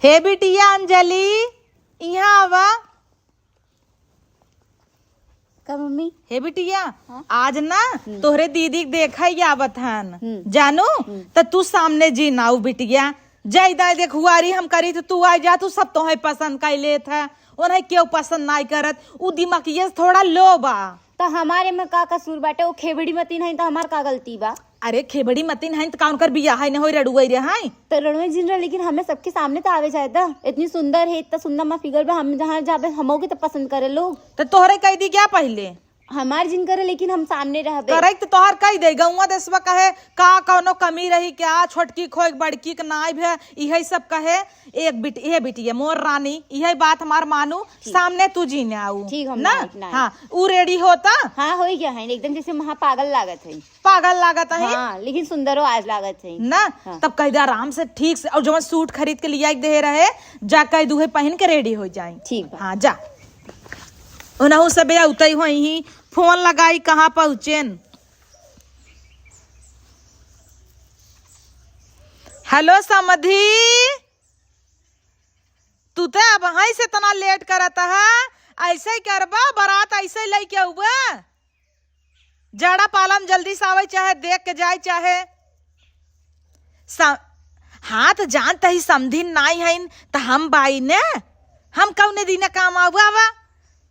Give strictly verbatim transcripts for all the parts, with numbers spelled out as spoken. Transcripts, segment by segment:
हे बिटिया अंजलि, इहाँ आवा। का मम्मी? हे बिटिया, हाँ? आज ना हम्म। तोहरे दीदी के देखा ही आवत हन। हम्म। जानू, हम्म। त तू सामने जिन आउ बिटिया। जाई दाई देख हुआरी हम करी त तू आई जा, तू सब तोहे पसंद कर लेत है। उन्हें केहू पसंद नाई करत। उ दिमागिया से थोड़ा लो बा। त हमारे में का कसूर बाटे? वो खेबड़ी मतिन है त हमार का गलती बा? अरे खेबड़ी मतिन है त का उनकर बियाह है न होई रड़ुआई रे है? त रड़ुआई जिन रहे, लेकिन हमें सबके सामने त आवे जाए दा। इतनी सुंदर है, इतना सुंदर मा फिगर बा, हम जहाँ जाबे हमो के त पसंद करे लोग। त तोहरे कह दी क्या पहले? हमार जिन करे, लेकिन हम सामने रहबे। करे त तोहर कह दे, गौवा देसवा कहे का कौनो कमी रही क्या, छोटकी खोई बड़की के नाई भे, इहे सब कहे। एक बिट-, ए बिटिया मोर रानी, इहे बात हमार मानू, ठीक। सामने तू जिन आऊ। ठीक, हम ना? नाई, नाई। हाँ, उ रेडी होता। हाँ, होई गया है, एकदम जैसे महा पागल लागत है। पागल लागत है। हाँ, लेकिन सुंदरो आज लागत है। ना? हाँ। तब कह दे आराम से, ठीक से, और जवन सूट खरीद के लिया के दे रहे, जा कह दूहे पहन के रेडी हो जाए। ठीक बा। हाँ, जा। उनहु सबे उतई होई ही, फोन लगाई, कहाँ पहुँचेन। हेलो समधी, तू ते अबहीं से इतना लेट करत है, ऐसे ही करबा, बारात ऐसे ही लेके अउबा। जड़ा पालम जल्दी से आवे, चाहे देख के जाए, चाहे स-, हाँ, त जानत ही समधिन नाई हईन, त हम बाई ने, हम कौने दिने काम आवा, आवा।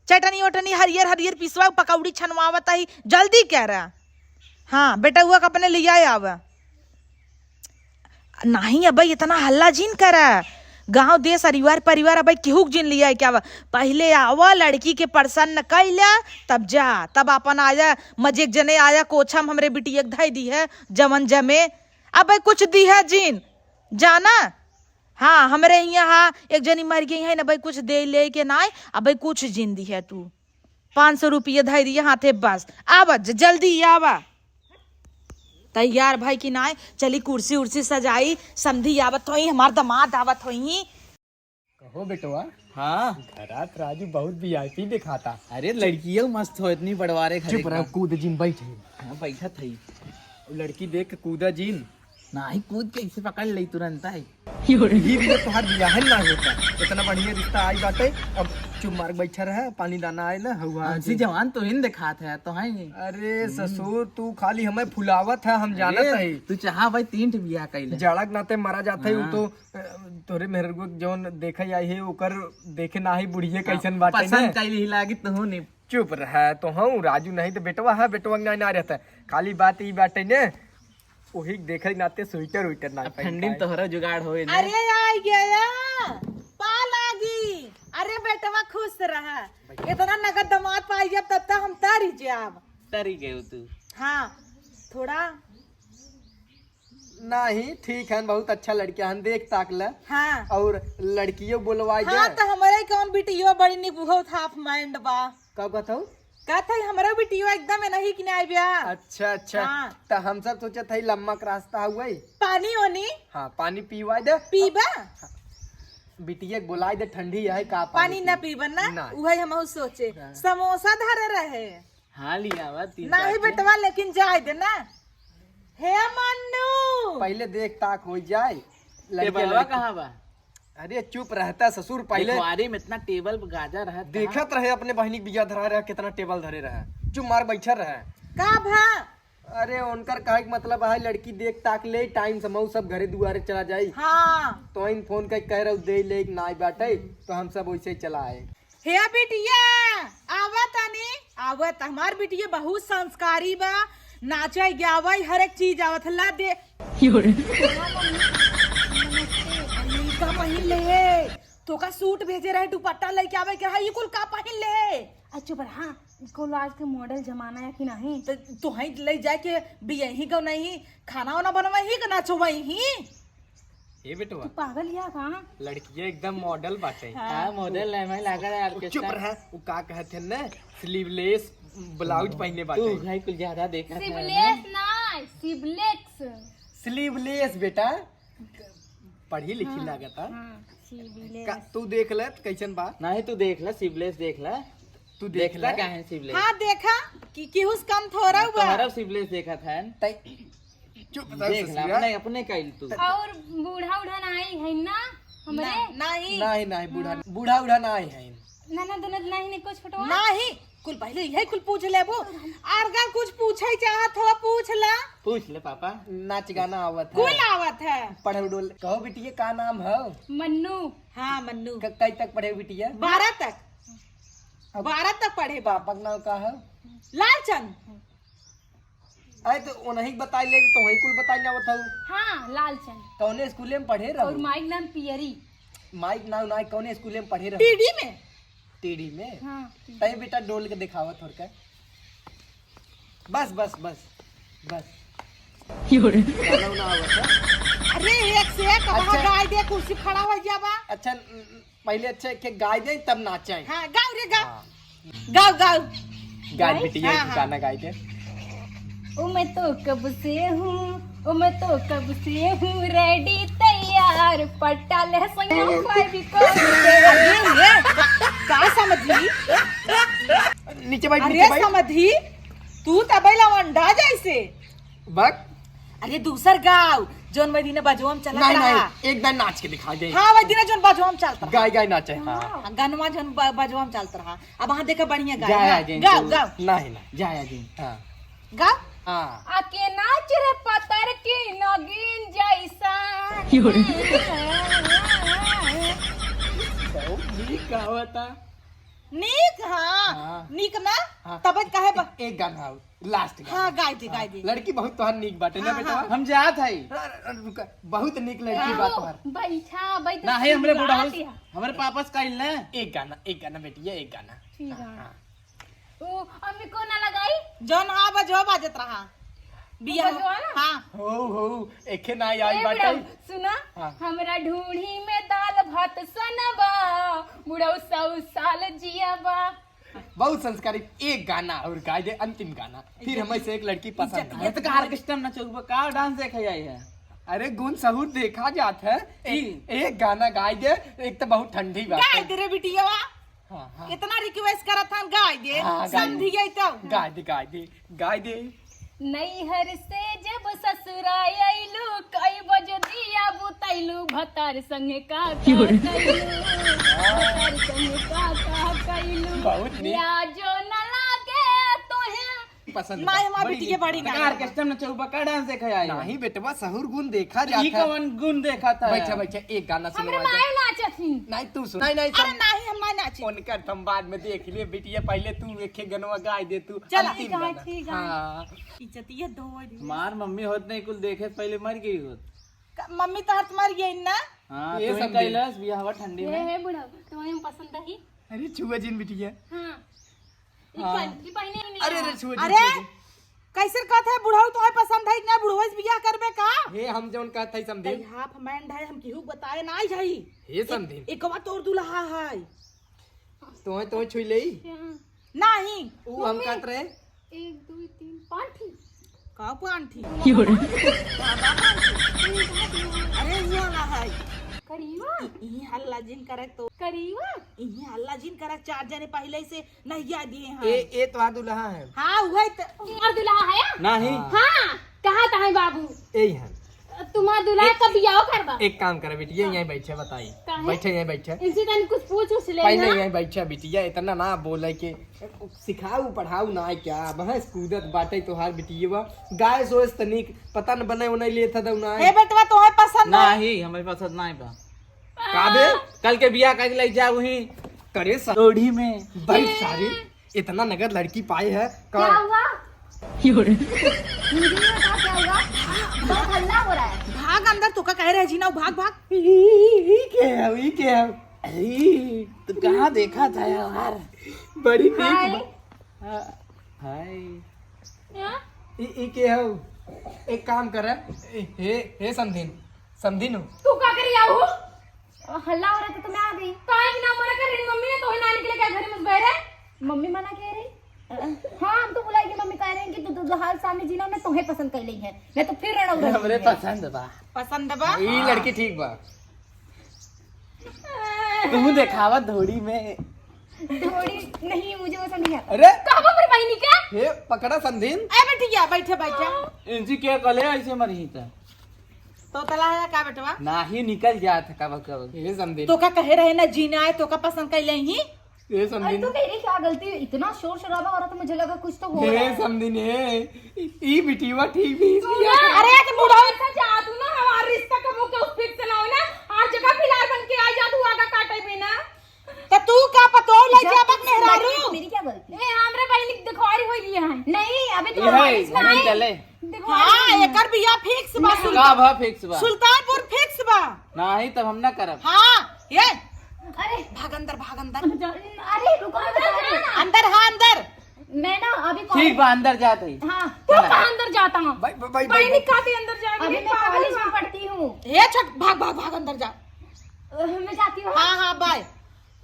चटनी ओटनी हरियर हरियर पिसवा, पकौड़ी छनवावत ही, जल्दी करा। हाँ, बेटउआ के अपने लिया आवा। नाही अबे इतना हल्ला जिन करा। गांव देश अरिवार परिवार अबे केहू के जिन लिया के आवा। पहिले आवा लड़की के पसंद कइला, तब जा, तब अपन आया मजे के जने आया कोछा में हमरे बिटिया के धई दी है जवन जमे। अबे कुछ दी है जिन, जाना? हाँ, हमरे यहाँ एक जनी मर गई है ना, अबे कुछ दे ले के नाई, अबे कुछ जिन दी है तू। पाँच सौ रुपये धई दिए हाथे, बस। आवा ज-, जल्दी आवा। तैयार भाई कि नाय, चली कुर्सी उर्सी सजाई, समधी आवत होई, हमार दामाद आवत होई। कहो बेटवा। हाँ। घरात राजू बहुत वीआईपी दिखाता। अरे लड़कियों मस्त हो, इतनी बड़वारे घरे चुप रहो, एकदम। कूद जिन बैठे। हाँ, बैठत है। लड़की देख के कूदा जिन। नाही, कूद के इसे पकड़ ले तुरंत आई। ई भी तोहार बियाह ना होता, इतना बढ़िया रिश्ता आई बाटे। अब चुप मार बैठा रहे, पानी दाना आए ना, हवा हमसे जवान तो हिन दिखात है, तो है ही। अरे हम्म। ससुर, तू खाली हमें फुलावत है, हम जानत अरे, है। तू चाहा भाई तीन ठे बियाह कइले। जड़क नाते मरा जात है, उ हाँ। तो, अ, तोरे मेहरगो जौन देखे आई है, ओकर देखे ना ही बुढ़िए हाँ, कैसन बाटे पसंद ना। कइली ही लागी तो हो नहीं। चुप रहे, तो हूँ राजू नहीं तो बेटवा है, बेटवा के ना, ना रहता। खाली बात ई बाटे ने, ओही के देखे नाते स्वेटर उइटर ना अब पहन ठंडी में पाए। तोहरा जुगाड़ होए ने। अरे आ गया, पा लागी। अरे बेटवा खुश रहा, इतना नगद दामाद पाई जब तब तक हम तरी जाब। तरी गए तू। हाँ, थोड़ा नहीं, ठीक है, बहुत अच्छा लड़किया हन, देख ताक ले। हाँ। और लड़कियों बोलवाई हाँ, दे। तो हमारे कौन बिटियो बड़ी निक, बहुत हाफ माइंड बा। का कहत हऊ? कहत हई, हमरो बिटियो एकदम एनही किनारे बिया। अच्छा, अच्छा। हाँ। त हम सब सोचत हई लम्मा के रास्ता हुए। पानी ओनी? हाँ, पानी पीवा दे। पीबा? बिटिया के बोलाए दे, ठंडी है का पानी पानी ना पी? पीबा ना? ना। उहे हमहू सोचे। हाँ। समोसा धरे रहे। हाँ, लियावा, तीन नहीं चार ठे। बेटवा, लेकिन जाए दे ना। हे मन्नू। पहले देख ताक हो जाए। लड़के टेबलवा लड़की। कहाँ बा? अरे चुप रहता ससुर, पहले देखवारी में इतना टेबल पे गाजा रहत देखत रहे अपने बहिनी के बिया धरा रहे, कितना टेबल धरे रहे, चुप मार बैठा रहे। का भा? अरे उनकर कहे के मतलब है लड़की देख ताक ले, टाइम से मऊ सब घरे दुआरे चला जाई। हाँ। तो इन फोन करके कह रहे दे ले नाई बाटे, तो हम सब वैसे ही चला आए। हे बिटिया, आवा तनी, आवत। हमार बिटिया बहुत संस्कारी बा, नाचे गावे हर एक चीज आवत। ला दे। यो रे। का पहिन ले? तोका सूट भेजे रहे, दुपट्टा लेके आवे के रहा, ये कुल का पहिन ले? अच्छा पर हाँ, कुल आज के मॉडल जमाना है कि नहीं? तो तोहई ले जाके बियही को नहीं, खाना वाना बनवाई ही कि नाचवाई ही? ए बेटवा, तू पागल या का? लड़किया एकदम मॉडल बाटे। हाँ, हाँ, मॉडल है, मैं लगा रहा चुप ऑर्केस्ट्रा। रहा, वो का कहत है ना, स्लीवलेस ब्लाउज पहने बाटे। तू भाई कुछ ज्यादा देखा था ना। स्लीवलेस ना, सिबलेक्स। स्लीवलेस बेटा, पढ़ी लिखी हाँ, लागत है। हाँ, स्लीवलेस। का, तू देख ले कैसन बा। नहीं, तू देख ले, स्लीवलेस देख ले। तू देख देखता ले। काहे स्लीवलेस? हाँ, देखा कि केहू से कम थोड़ा हाँ, हुआ। तोहरा स्लीवलेस देखत है। तै चुप रह देख ले, ससुरा। अपने, अपने कइल तू। और बूढ़ा उढ़ा ना आई है ना, हमरे? ना, नहीं। नहीं, नहीं, बूढ़ा, हाँ। बूढ़ा, बूढ़ा नहीं है। ना, ना, दोनों नहीं, नहीं, कुछ फोटो। नहीं, कुल पहले यही कुल पूछ लेबो। और अगर कुछ पूछे चाहत हो, पूछ ला। पूछ ले पापा। नाच गाना आवत है। कुल आवत है। पढ़े डोल। कहो बिटिया, का नाम है? मन्नू। हाँ, मन्नू। क-, कई तक पढ़े बिटिया? बारह तक। अब बारह तक पढ़े बा। पापा का नाम का है? लालचंद। अरे तो उन्हीं के बताई ले, तो वही कुल बताई ना बताऊ। हाँ, लालचंद। कौने स्कूले में पढ़े रहो? और माई के नाम पियरी। माई के नाम ना, कौने स्कूले में पढ़े रहो? टीडी में। टीडी में? हाँ, टीडी। तय बेटा डोल के दिखावा थोड़का। बस, बस, बस, बस। गाना उना आवत है? अरे एक से एक, अब अच्छा। गाय दे, कुर्सी खड़ा हो जाबा। अच्छा, न-, न-, पहले अच्छा एक, एक गाय दे, तब नाचे। हाँ, गाओ रे, गाओ। हाँ। गाओ, गाओ। गाय गाय? बिटिया हाँ, एक हाँ। गाना गाय दे। ओ मैं तो कब से हूँ, ओ मैं तो कब से हूँ ready तैयार, पट्टा ले संगे कोई भी को। अरे ये का समझी? नीचे बैठ, अरे नीचे बैठ। समझी, तू तबे लवंडा जैसे। बक। अरे दूसर गाओ, जोन वही दिन बजवा में चलत नहीं, रहा। नहीं, एक बार नाच के दिखा दे। हाँ, वही दिन जोन बजवा में चलत रहा। गाय, गाय नाचे, हाँ। हाँ, गनवा जोन ब-, बजवा में चलत रहा। अब हाँ देखा बढ़िया गाय। जाया हाँ, जिन गाओ, तू। गाओ। नहीं, नहीं, जाया जिन। हाँ। गाओ। हाँ। आके नाच रे पतर की नगीन जैसा। क्यों रे? बहुत नीक गावता। नीक, हाँ। हाँ। नीक ना? हाँ। तब काहे बा- एक, एक गाना और। Last गाना। हाँ, गाय दे, गाय दे। लड़की बहुत तोहार नीक बाटे ना हाँ, बेटा? हाँ। हम जात हई। र-, र-, रुका, बहुत नीक लड़की हाँ, बा वो तोहार। बैठा, बैठा, ना है, हमरे बुढ़ा बात हो, है। हमरे पापा से कहिल ना। एक गाना, एक गाना बेटिया, एक गाना। ठीक हाँ, है। हाँ। ओ, अम्मी को ना लगाई? जौन हाँ बजवा बाजत रहा। बिया बजवा ना? हाँ। हो, हो, एखे ना आई ए बाटे। बुढ़ऊ, सुना? हाँ। हमरा ढूढ़ी में दाल भात सनबा, बुढ़ऊ सौ साल जियाबा। बहुत संस्कारी। एक गाना और गाय दे, अंतिम गाना। फिर हमें से एक लड़की पसंद इज्जत है। ये तो का orchestra में नचउबा, का dance देखे जाए है? अरे गुण सहूर देखा जात है। एक, की? एक गाना गाय दे, एक तो बहुत ठंडी बात गाय है। दे रे बिटिया। हाँ, हाँ। कितना request करत हन, गाय दे। हाँ, गाय दे। समझी गई तो। गाय दे, गाय दे, गाय दे। नैहर से जब ससुरा अइलू, कई बजे दिया बुतैलू, भतार संगे का का क्यों रे? कइलू, भतार संगे का का कइलू। बहुत नीक। लाजो न लागे तोहे। पसंद नहीं, बा। हमार बड़ी बिटिया नीक बड़ी बा। ना। Orchestra में नचउबा का dance देखे आए हो? नहीं बेटवा, सहूर गुण देखा ई जाता है। कौन गुण देखा था बैठा, यार? बैठा, एक गाना हमरे सुनवा दे। माए नाचत ही। नहीं, तू सुन। नहीं, नहीं, अरे सुन। नहीं, हम ना नाचे। उनकर तुम बाद में देख लिए बिटिया, पहले तू एक गनवा गाय दे तू। चल। अंतिम ठीक है, गाना। ठीक है। हाँ। इज्जतिया धोए दिए। मार मम्मी होत नहीं, कुल देखे से पहले मर गई होत। का, मम्मी तोहर त मर गई ना? हाँ, ये तू ही समझे। कैलाश बियाहवा ठंडी हे, में। हे बुढ़ऊ, तुम्हें हम पसंद है? अरे छुआ जिन बिटिया। हाँ। ई हाँ। पहन-, ई पहने ही नहीं अरे, है। अरे छुआ जिन, अरे, छुआ जिन। कैसे कहत है बुढ़ऊ, तुम्हें पसंद है कि ना, बुढ़ऊ से बियाह करबे का? हे, हम जौन कहत है समझे। तै half man है, हम केहू के बताए ना जाई। हे ए-, समझे। एकवा तोर दुल्हा है। तोहे, तोहे छुई लेई? हाँ। नाही। ऊ हम मम्मी, कहत रहे। एक, दुई, तीन, पाँच ठी। का पाँच ठी? की हो रहा? अरे, ये वाला है। करीवा? इ-, इही हल्ला जिन करक तो। करीवा? इही हल्ला जिन करक, चार जने पहिले से नहिया दिए हैं। ए, ए तो दुल्हा है। हाँ, वही तो। और दुल्हा है? नाही। हाँ। हाँ, कहा था है बाबू? यही है। तुम्हार दुल्हा एक, कब बियाह करबा? एक काम करे बिटिया, हाँ। यहीं बैठे बताई। काहे? बैठे, यहीं बैठे। इनसे तनी कुछ पूछ उछ ले, पहले हाँ? यहीं बैठे बिटिया, इतना ना बोले के सिखाऊ पढ़ाऊ ना है क्या? भैंस कूदत बाटे तोहार बिटिया, गाय सोस तनिक पता न बने उन्हें लेत था ना। हे बेटवा, तोहे पसंद है? नाही, हमें पसंद नाही बा। का बे? कल के बियाह कर ले जा वहीं करे सा-, लोढ़ी में। बड़ी सारी। इतना नगद लड़की पाए है का? क्या हुआ? हिंदी में बताओ, क्या हुआ? बहुत हल्ला हो रहा है। भाग अंदर, तो का कह रहे जीना, भाग, भाग। ई, ई, ई के है, ई के है? अरे, तू कहाँ देखा था यार? बड़ी नीक हाय। बा-, हाँ, हाय। क्या? ई, ई के है? एक काम कर, ए, हे, हे समधिन, समधिन हो। तू का करी आऊ? हल्ला हो रहा था तो मैं आ गई। काहे के ना मना कर रही मम्मी ने, तोहे ना निकले क्या घर में बैठे? मम्मी मना कह रही? हाँ, हम तो बुलाई कि मम्मी कह रही कि तू, तू, तू हर सामने जीना में तोहे पसंद कर ली है, नहीं तो फिर रणौरा हमरे पसंद बा। पसंद बा? ई लड़की ठीक बा। तू देखावा धोड़ी में। धोड़ी नहीं, मुझे पसंद नहीं है। अरे! कहबो मेरी बहिनी का? हे, पकड़ा समधिन। ए, बैठ गया, बैठे, बैठे। इनसी के कले ऐसे मरी ही त। तोतला है का बेटवा? नाही, निकल जात है कब कब। ए समधिन। तोका कहे रहे ना जीना है, तोका पसंद कैले ही। ए अरे समधिन। तू कह रही क्या गलती, इतना शोर शराबा हो रहा था, मुझे लगा कुछ तो हो रहा ए है। समधिन, ए, ई बिटिया ठीक भी इसलिए। अरे तो बुढ़ऊ ऐसा जा तू ना, हमारा रिश्ता कबो के उस फिक्स ना हो ना, हर जगह फिलहाल बन के आ जा तू आगा काटे पे ना। तो तू का पतो ले जा, जाबक मेहरारू? मेरी क्या गलती? ए, हमरे बहिनी के देखवारी होई गई है। नहीं, अभी तो ये है, हमारी नहीं नहीं। चले। देखवारी हाँ, होई है। एकर बिया फिक्स बा। नहीं। का भा फिक्स बा? सुल्तानपुर फिक्स बा। नाही, तब हम ना करब। हाँ, ये। अरे। भाग अंदर, भाग अंदर। अरे, रुको, रुको, रुको। अंदर, हाँ, अंदर। मैं ना अभी ठीक कॉलेज बा, अंदर जात है। हाँ। तू चला। कहाँ अंदर जाता हूँ? भाई, भाई, भाई, भाई, भाई। नहीं, कहाँ अंदर जाएगी? अभी मैं कॉलेज में पढ़ती हूँ। हे छोट, भाग, भाग, भाग, अंदर जा। अ, मैं जाती हूँ। हाँ, हाँ, बाय।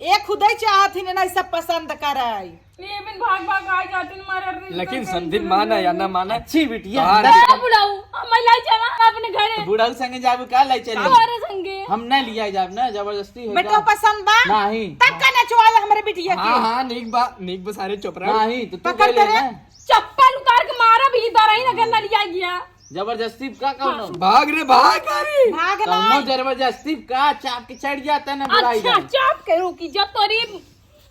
ए खुदे चाहत ही ना, ई सब पसंद करे। ये बिन भाग, भाग आ जाते हैं, मारे रे, लेकिन इतना समधिन टेंशन माना है। या ना माना। अच्छी बिटिया, हाँ, अंदर ए, बुढ़ऊ, हम लाई चला अपने घरे। तो बुढ़ऊ संगे जाबू का लाई चली? तोरे संगे। हम ना लिया जाब ना, जबरदस्ती हो बेटो जाए। पसंद बा? नाही। तब का नचवाए हमरे बिटिया के? हाँ, हाँ, नीक बा, नीक बा, सारे चुप रहो। नाही, तो तू पकड़ कह ले करे। ना। चप्पल उतार के मारा भी इधर ही ना गंदा लिया गया। जबरदस्ती का कौनो? हाँ। भाग रे, भाग, अरे। भाग कौनो ना। जबरदस्ती का चाप के चढ़ जाता ना बुढ़ाई अच्छा, जाए। चाप के रोकी, जब तोरी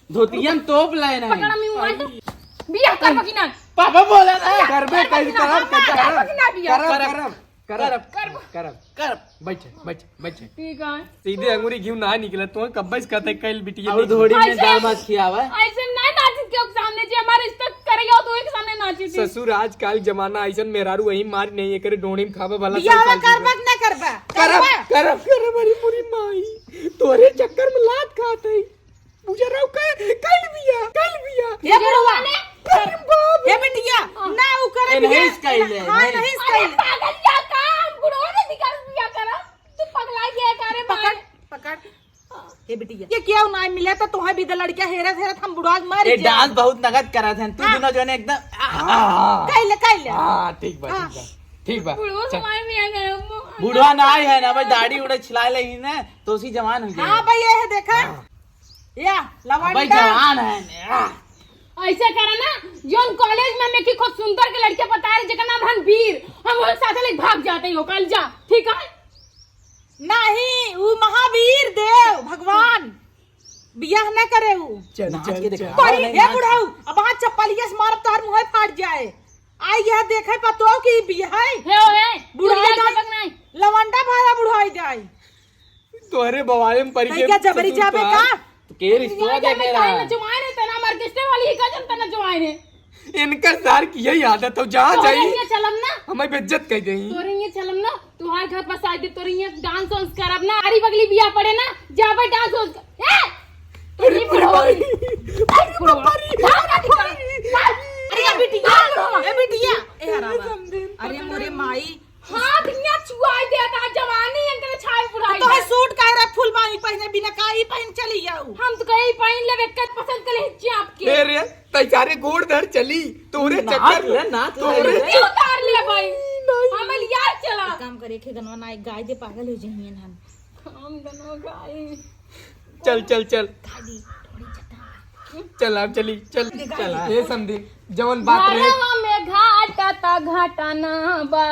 धोतियन तोप लाए ना। पकड़ा मी मोबाइल तो। बिया करबो कि ना? पापा बोला ना। बिया करबे, करबो कहीं कि ना? करब, पापा करब, करबो कि ना बिया? करब, करब। करब, करब, करब। करब। करब। बैठे, बैठे, बैठे। ठीक है। सीधे अंगूरी घिउ ना निकला, तो कब्बे से कहते कल बिटिया और नहीं धोड़ी में ऐसे, दाल भात खियावा। ऐसे ना नाचित के सामने जे हमारे रिश्ता करेगा तो एक सामने नाचित। ससुर, आजकल जमाना ऐसन मेहरारू वही मारी नहीं, एकरे ढोड़ी में खावा भला बियाह साल साल करबा की। कि ना करबा? करब, करबा? करब, करब, अरे पूरी माई। तोरे चक्कर में लात खात है। बुझा रहो, कल, कल बिया, कल बिया। ये बुढ़वा ने? अरे बाप रे। ये बिटिया, ना उ करे ए, बिया। नहीं इसका ही ले, हाँ, नहीं। नहीं इसका ही अरे ले। पागल या का? हम बुढ़वा ने दिखा बिया करा। तू पगला गया का रे पकड़, माई? पकड़। हाँ। ये बिटिया, ये क्या ना मिला तो तुम्हें भी लड़कियां हेरत हेरत हम बुढ़वा के मर ये जाए। डांस बहुत नगद करा थे तू हाँ। दोनों जो ने एकदम। आ, आ, आ। कह ले, कह ले। हाँ, ठीक बा, हाँ। ठीक बा, ठीक बा। बुढ़वा चल। हमारे भी आ गए, वो बुढ़वा ना आई है ना भाई, दाढ़ी उड़ा छिला ले ही ना, तो उसी जवान हो जाए। हाँ भाई, ये है देखा। हाँ। या, लवंडा। भाई जवान है ने, आ। ऐसे करा ना, जोन कॉलेज में मेकी खूब सुंदर के लड़के पता है, जेकर नाम रणवीर, हम ओकर साथ लेके भाग जाते हो, कल जा, ठीक है? नहीं, ऊ महावीर देव भगवान बियाह ना करे ऊ। चल, नाच चल, के चल। दिखाओ, कोई, नहीं, हे नाच। बुढ़ऊ, अब हाथ चप्पलिया से मारब, तोहर मुँह फाट जाए। आई यह देखे पतो कि बियाह है। हे, ओ, हे, बुढ़ाई तू जाए, जाए। लवंडा भाला बुढ़ाई जाए। तोहरे बवाले में पड़ के तैका जबरी ससुर जाबे तोहार। का? तो के रिश्तवा तोहरे देखे जाबे रहा? का नचवाए रे, तना ऑर्केस्ट्रा वाली ही का जनता नचवाए रे। इनकर सार की यही आदत हो, जहाँ तोहरे जाई, हियाँ चलम ना। हमें बेइज्जत कर देई। तोहरे हियाँ चलम ना, तोहार घर पर शादी, तोहरे हियाँ डांस वांस करब ना, आरी बगली बियाह पड़े ना, जाबे डांस वांस कर। ए! अरे तोहरे बुढ़वा भाई, की। अरे बुढ़वा। बाप रे, बाप रे। अरे ये बिटिया, ये बिटिया। ए हरामा। अरे मोरे माई, हाथ हियाँ छुआई देता, जवानी इनके छाई बुढ़ाई तो है। सूट काहे रहा फुलबानी पहिने बिना का ई पहिन चली जाऊ? हम तो कहे ई पहिन लेबे, कर पसंद कर ले चाप के। ए रे, तैसारे गोड़ धर चली, तोरे नाच चक्कर ले, में, नाच ले, तोरे ले। ये उतार ले भाई। नहीं। हमल यार चला। एक काम करे, एक गनवा ना, एक गाय दे, पागल हो जाइए हम। हम दोनों गाय। चल, चल, चल। गाय दी, थोड़ी चटा। चल, अब चली, चल। गाय चल, दी। ए समधिन, जवन बात रहे। घरवा में घाटा ता घाटा ना बा,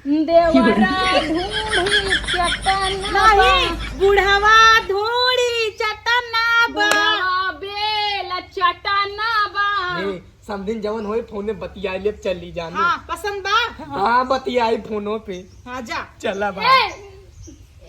देवरा ढूंढी चटना बा। नहीं, बुढ़वा ढूंढी चटना बा। बुढ़वा बेल चटना बा। ए, समधिन जवन होई, फोन में बतिया लेब, चली जाने। हाँ, पसंद बा? हाँ, बतियाई फोनो पे। हाँ, जा। चला बा। ए,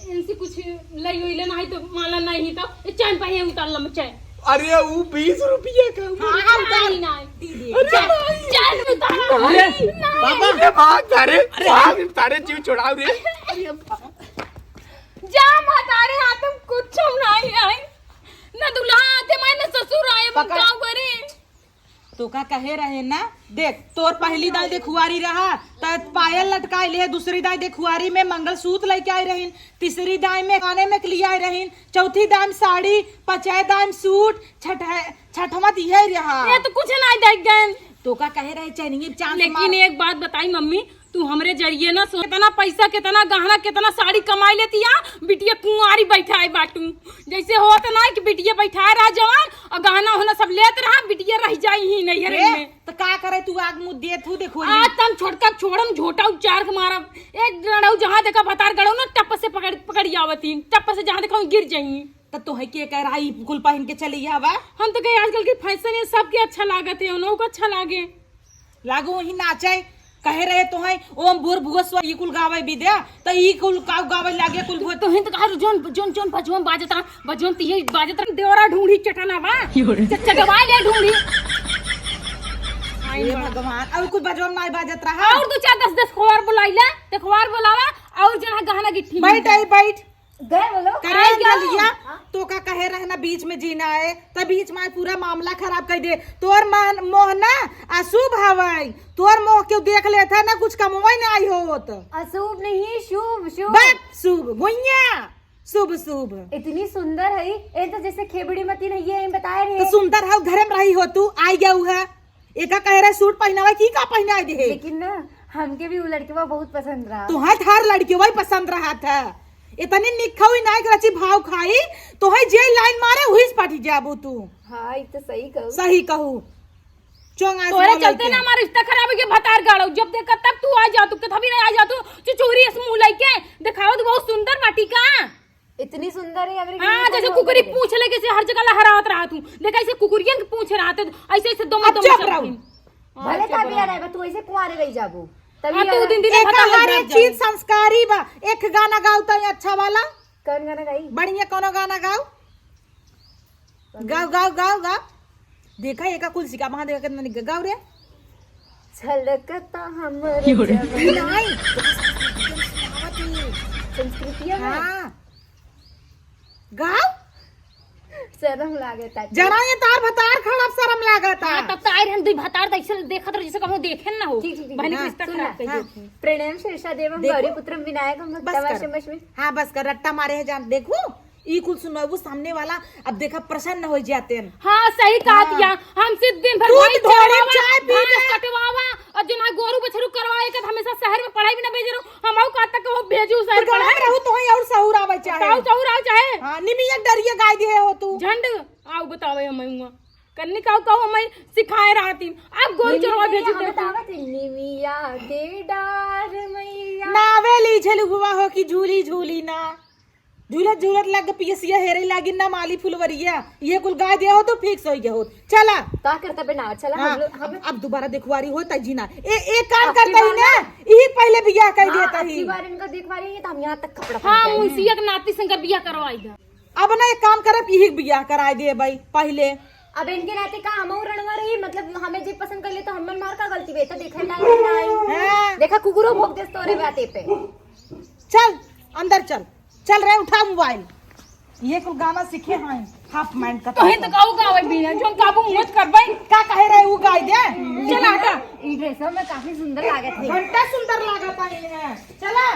इनसे कुछ लई हुई लेना है तो माला नहीं तो ये चैन पहिए उतार लम चैन। अरे, वो बीस रुपया का, वो हाँ, हाँ, उतार। नहीं, नहीं। दीदी। अरे, चैन, भाई। चैन उतार। अरे, नहीं। बाबा। अरे, भाग, सारे, अरे। भाग, सारे जीव छोड़ाओ रे। अरे, बाबा। जा, हमारे हाथ में कुछ हम नहीं है। ना दूल्हा आते, मैं ना ससुर आए, हम पकड़। का करे? तोका कहे रहे ना, देख, तोर पहली दाई देखुआरी रहा, त पायल लटकाए ले, दूसरी दाई देखुआरी में मंगलसूत्र लेके आई रहीन, तीसरी दाई में काने में के लिए आई रहीन, चौथी दाई में साड़ी, पचाई दाई में सूट, छठ-, छठवा त इहे रहा। ये तो कुछ नहीं देख गए। तोका कहे रहे चैनिंग चांस लेकिन मार। एक बात बताई मम्मी, तू हमरे जरिए ना सो-, कितना पैसा, कितना गहना, कितना साड़ी कमाई लेती है, बिटिया कुंवारी बैठाए बाटू। जैसे होत ना कि बिटिया बैठाए रहा जवान और गहना होना सब लेत रहा, बिटिया रह जाई ही नैहर ए, में। तो का करे तू आग मुँह देत हूँ, देखो ये। आज तम छोटका छोड़म, झोटा उचार के मारम। एक डंडऊ जहाँ देखा भतार गड़ो ना, टप्प से पकड़, पकड़ आवती, टप्प से जहाँ देखा गिर जाई। त तोहे के कह रहा, ई कुल पहिन के चली आवा? हम तो कहे आजकल के फैशन है, सबके अच्छा लागत है, उन्हों को अच्छा लागे। लागो वही नाचे, कहे रहे तोहे, ओम भूर भुवः स्वः, ई कुल गावे विद्या, त ई कुल का गावे लागे कुल भूत। तोहे तो कहा जोन, जोन, जोन बजवन बाजत रहा, बजवन त ये बाजत रहा, देवरा ढूंढी चटना बा। यो रे। च-, चटवा ले ढूंढी। हे भगवान, और कुछ बजवन नाई बाजत रहा? और दो चार दस दस खोर बुलाई ले, ते खोर बुलावा, और जन है गहना गिट्टी बैठ, आई बैठ। गए बोलो। करे आ गया। गलिया, हाँ। तो का कहे रहना बीच में जीना है, त बीच में पूरा मामला खराब कर दे। तोर मान, मोह ना अशुभ हवई, तोर मोह क्यों देख लेत है ना, कुछ कमवई ना आई होत। अशुभ नहीं, शुभ, शुभ। बक, शुभ, गुइया, शुभ, शुभ। इतनी सुंदर है, ए तो जैसे खेबड़ी मती नहीं है, बताए रहे। तो सुंदर है, घरे में रही हो तू, आई गया है। एका कहे रहे सूट पहिनावे की का पहिनाए दे है? लेकिन ना, हमके भी उ लड़केवा बहुत पसंद रहा। तोहे हर लड़केवा ही पसंद रहा था। इतनी निखा हुई ना एक रची भाव खाई, तोहे जे लाइन मारे, वही से पटी जाबू तू। हाँ, ई तो सही कहू। सही कहू। चोंगा से तोरे बोले चलते के। ना हमार रिश्ता खराब हो गया, भतार गाड़ो। जब देखा तब तू आ जा, तू कभी ना आ जा, तू चुचुरी इस मुंह लेके दिखावत बहुत सुंदर बाटी का। इतनी सुंदर है, अगर हाँ, इतनी जैसे सुंदर कुकुरी है। पूछ ले, कैसे हर जगह लहरावत रहा तू। देखा, ऐसे कुकुरियन के पूछ रहा था, ऐसे, ऐसे दम, अब दम चुप से रहो। भले हाँ, चुप तबिया रहो। रहे, तू ऐसे कुंवारे रही जाबू। तभी हाँ, तू अगर दिन, दिन एक भतार हर लग एक जाए। चीज संस्कारी बा। एक गाना गाओ तो अच्छा वाला। कौन गाना गाई? बढ़िया कोनो गाना गाओ। गाओ, गाओ, गाओ, गाओ। देखा, एका कुल सिखा, वहाँ देखा कितना निक गाओ रे। छलकता हमर यो रे। जवानी। नहीं। संस्कृतिया में। हाँ। गाओ। शर्म लागता। जना ये तार भतार खराब शर्म लागता। हाँ, तब तो आए रहन दुई भतार तो ऐसे देखत रहो जैसे कहूँ देखे ना हो। ठीक, ठीक, ठीक। बहन की हाँ, रिश्ता सुन खराब ना, कर हाँ। दियो। प्रणयम शीर्षा देवम देखो। गौरी पुत्रम विनायकम बस कर। भक्तावासम लक्ष्मी। हाँ, बस कर, रट्टा मारे है जान। देखू, ई कुल सुनबू सामने वाला, अब देखा प्रसन्न हो जाते हैं। हाँ, सही कहा हाँ। दिया। हमसे दिन भर तू भाई तो थोड़ी चलावा, चाय पी घास ले। कटवावा, और जो ना गोरू बछरू करवाए के हमेशा शहर में पढ़ाई भी ना भेज रहो। हम आऊ कहा तक वो भेजू शहर तो गाँव पढ़ाई। में रहू तो वहीं और सहूर आवे चाहे। ताऊ सहूर आवे चाहे। हाँ, निमिया डरिया गाय दिए हो तू। झंड आऊ बतावे हम हुआ। कन्नी काऊ काऊ हमें सिखाए रहती। अब गोरू निमिया चरवा भेजू हम देखो। बतावत है, निमिया के डार मैया। नावे ली झलुआ हो कि झूली झूली ना। झूलत झूलत लग पियसिया हेरे लागी ना माली फुलवरिया। ये कुल गाय दिया हो तो fix हो गया हो। चला। का करता बे ना? चला, हाँ, हम लोग, हम अब, अब दोबारा देखवारी हो तई जीना। ए, एक काम अब की करता ही बार ना, ना, यही पहिले बियाह कर हाँ, देता अब ही। की बार इनका देखवारी है तो हम यहाँ तक कपड़ा हाँ, पहन के आए हैं। उसी एक नाती संग बियाह करवाई दे। अब ना एक काम करब, यही बियाह कराए दे भाई पहिले। अब इनके नाते का हमहू रणवा रही, मतलब हमें जे पसंद कर ले तो हमन मार का गलती बे, तो देखे ना, ना आई। हाँ। देखा कुकुरो भोंक देस तोरे बाते पे। चल, अंदर चल। चल रे, उठा मोबाइल। ये कुल गाना सीखे हैं, हाफ पैंट का तोहे तो। तो गाऊ गावे बिना, जोन काबू मत कर भाई। का कहे रहे, ऊ गाय दे। चल हटा। ई ड्रेसवा में काफी सुंदर लागत है। घंटा सुंदर लागत है ये। चला।